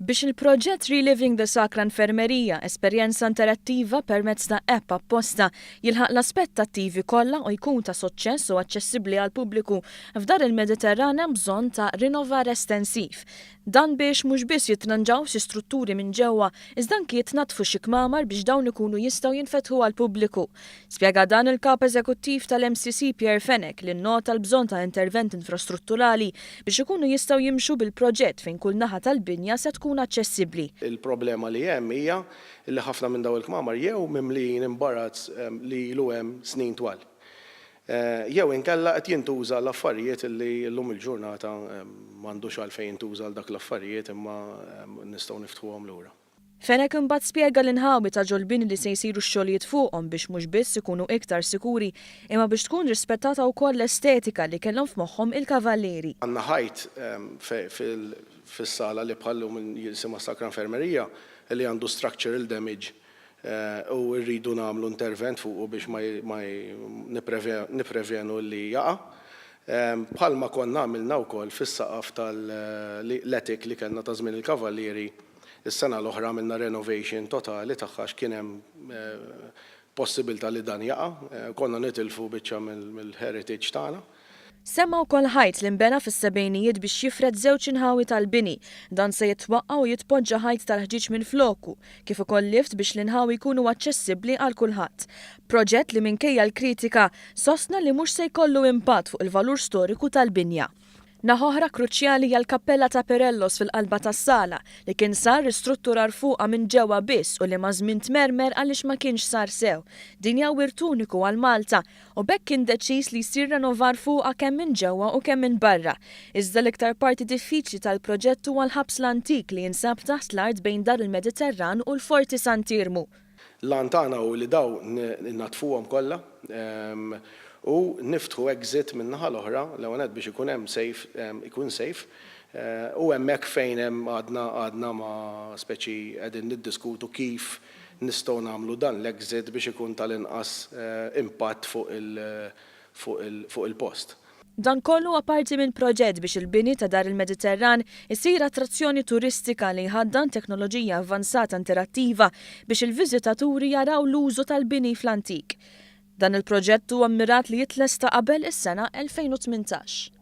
Biex il-proġett Reliving the Sacra Infermeria, esperjenza interattiva permezz ta' app apposta, jilħaq l-aspettattivi kollha u jkun ta' suċċess u aċċessibbli għall-pubbliku, f'Dar il-Mediterran hemm bżonn ta' rinnovar estensiv. Dan biex mhux biss jitranġaw xi strutturi minn ġewwa, iżda anki jitnaddfu xi kmamar biex dawn ikunu jistgħu jinfetħu għall-pubbliku. Spjega dan il-Kap Eżekuttiv tal-MCC Pierre Fenech li nnota l-bżonn ta' intervent infrastrutturali biex ikunu jistgħu jimxu bil-proġett fejn kull naħa tal-binja se tkun aċċessibbli. Il-problema li hemm hija li ħafna minn dawn il-kmamar jew mimlijin imbarazz li ilu hemm snin twal. Jew inkella qed jintuża għal affarijiet li llum il-ġurnata m'għandux għalfejn jintuża għal dak l-affarijiet imma nistgħu niftħuhom lura. Fenech imbagħad spjega l-inħawi ta' ġol-bini li se jsiru x-xogħlijiet fuqhom biex mhux biss ikunu iktar sikuri imma biex tkun rispettata wkoll l-estetika li kellhom f'moħħhom il-Kavallieri. Għandna ħajt fis-sala li bħal-lum jisimha Sacra Infermeria li għandu structural damage u rridu nagħmlu intervent fuqu biex ma nipprevjenu li jaqa', bħalma konna għamilna wkoll fis-saqaf tal-attic li kellna ta' żmien il-Kavallieri is-sena l-oħra għamilna renovation totali tagħha għax kien hemm possibilità li dan jaqa', konna nitilfu biċċa mill-heritage tagħna. Semma wkoll ħajt li nbena fis-sebgħinijiet biex jifred żewġ inħawi tal-bini. Dan se jitwaqqa' u jitpoġġa ħajt tal-ħġieġ minfloku, kif ukoll lift biex l-inħawi jkunu aċċessibbli għal kulħadd. Proġett li minkejja l-kritika, sostna li mhux se jkollu impatt fuq il-valur storiku tal-binja. Naħa oħra kruċjali hija l-kappella ta' Perellos fil-qalba tas-sala, li kien sar ristrutturar fuqha minn ġewwa biss u li maż-żmien tmermer għaliex ma kienx sar sew. Din hija wirt uniku għal Malta u b'hekk kien deċiż li jsir renovar fuqha kemm minn ġewwa u kemm minn barra. Iżda l-iktar parti diffiċli tal-proġett huwa l-ħabs l-antik li jinsab taħt l-art bejn Dar il-Mediterran u l-Forti Sant'Iermu. L-għan tagħna hu li dawn innaddfuhom kollha u niftħu exit min-naħa l-oħra, l-ewwel nett biex ikun hemm safe, ikun safe, u hemmhekk fejn hemm għadna għadna ma speċi qegħdin niddiskutu kif nistgħu nagħmlu dan l-exit biex ikun tal-inqas impatt fuq fuq il-post. Dan kollu huwa parti minn proġett biex il-bini ta' Dar il-Mediterran isir attrazzjoni turistika li jħaddan teknoloġija avvanzata interattiva biex il-viżitaturi jaraw l-użu tal-bini fl-antik. Dan il-proġett huwa mmirat li jitlesta qabel is-sena 2018.